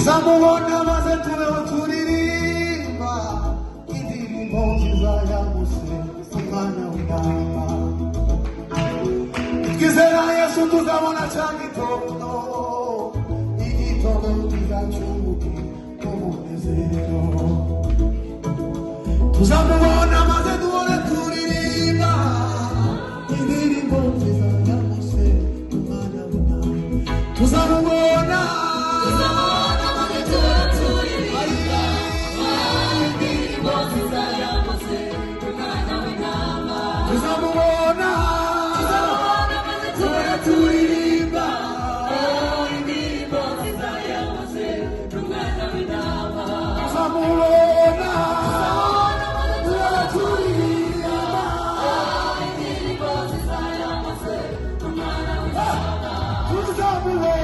Tuzamubona maze tubeho turirimba indirimbo nziza ya Mose umwana w'intama. Twizera Yesu tuzabona cya gitondo, igitondo kizacyuke umunezero. Tuzamubona maze duhore turirimba indirimbo nziza ya Mose umwana w'intama. Tuzamubona, Tuzamubona maze duhore turirimba indirimbo nziza ya Mose umwana w'intama. Tuzamubona, Tuzamubona maze duhore turirimba indirimbo nziza ya Mose umwana w'intama. Tuzamubona, Tuzamubona maze duhore turirimba indirimbo nziza ya Mose umwana w'intama. Tuzamubona,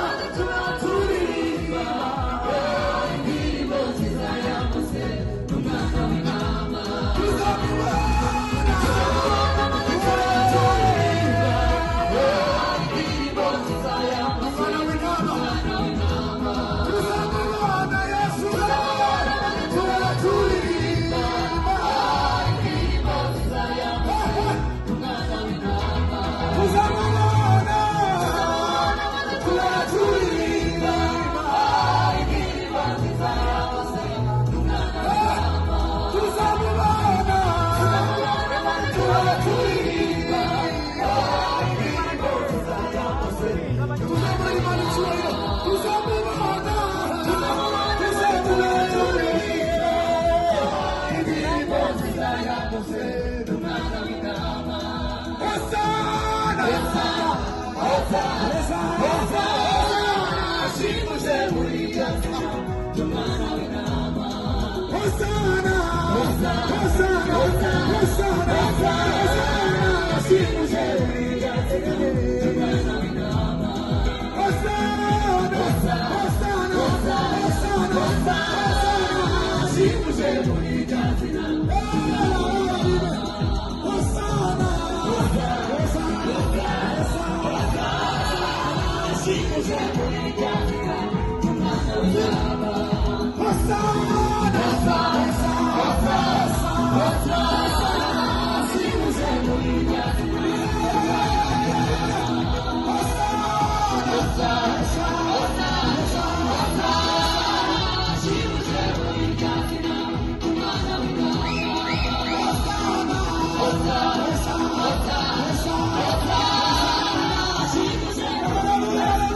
maze duhore turirimba indirimbo nziza ya Mose umwana w'intama. Tuzamubona, maze duhore turirimba indirimbo nziza ya Mose umwana w'intama. umwana w'intama. Tuzamubona Yesu, turirimba indirimbo nziza ya Mose umwana w'intama. Tuzamubona, maze duhore turirimba indirimbo nziza ya Mose umwana w'intama. Tuzamubona, maze duhore turirimba indirimbo nziza ya Mose. Tuzamura Imana icyubahiro, tuzamubona, tuzamubona, turirimba indirimbo nziza ya Mose umwana w'intama. Hosana, Hosana, Hosana, ashimuje muri iryo zina ry'umwana w'intama. Hosana, Hosana, Hosana, Hosana, ashimuje muri iryo zina ry'umwana w'intama. Hosana, Hosana, Hosana, Hosana, ashimuje muri iryo zina. Hosana, ashimuje muri iryo zina ry'umwana w'intama. Hosana, ashimuje muri iryo zina. ashimuje muri iryo zina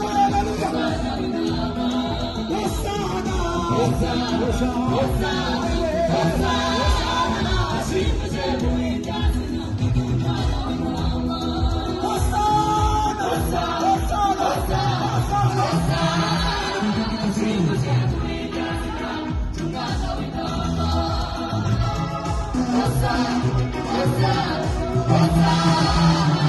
ry'umwana w'intama. ashimuje muri iryo zina ry'umwana w'intama. ashimuje muri iryo zina ry'umwana w'intama. Hosana, Hosana, Hosana.